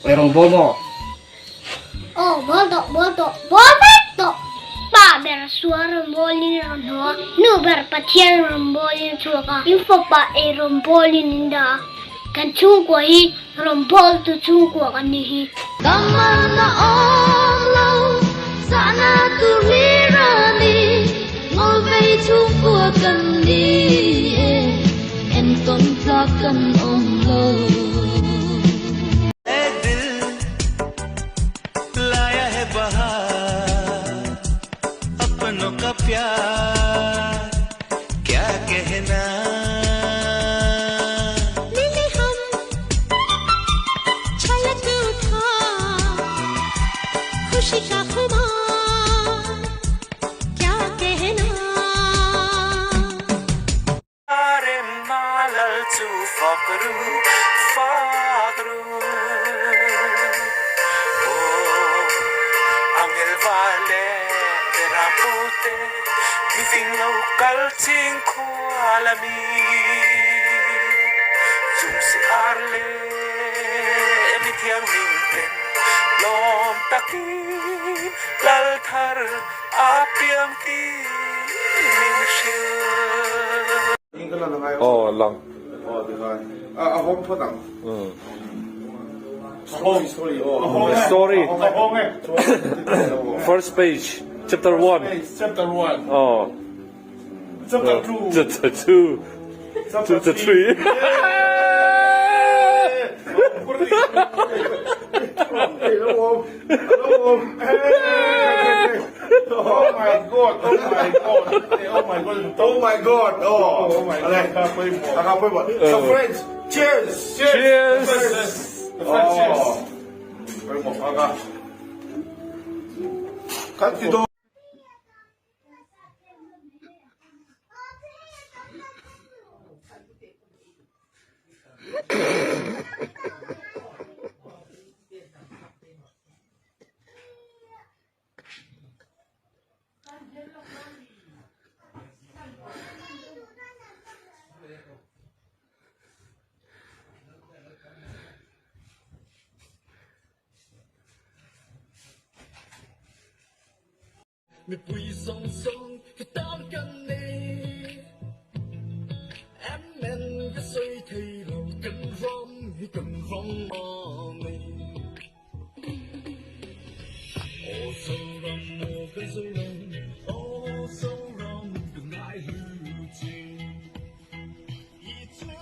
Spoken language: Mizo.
Eirawng bawl maw? Aw, bawl tawh, bawl tawh, bawl vek tawh. Pa ber sual rawngbawlin a rawn haw a, nu ber Pathian rawngbawlin a chhuak a, in fapa eirawng bawlin in dah a, kan chhungkua hi rawngbawltu chhungkua kan nih hi. Kamalna awm lo, zahna tur hlir a ni, Ngawlvei chhungkua kan ni e, entawn tlak kan awm lo. Aw lang. Story. First page chapter 1. Chapter 1. Aw. Chapter 2. Chapter 2. Chapter 3. Oh my god. Oh my god. Oh my god. Oh my god. Oh my god. Ka pawimawh. Ka pawimawh. So friends, cheers. Cheers. The friends cheers. Pawimawh ka. Kan ti dawn. Mipui zawng zawng ka tan kan ni Amen ka sawi thei lo kan ram hi kan ram a ni Aw Zoram aw ka Zoram aw Zoram ka ngai hlu che I chu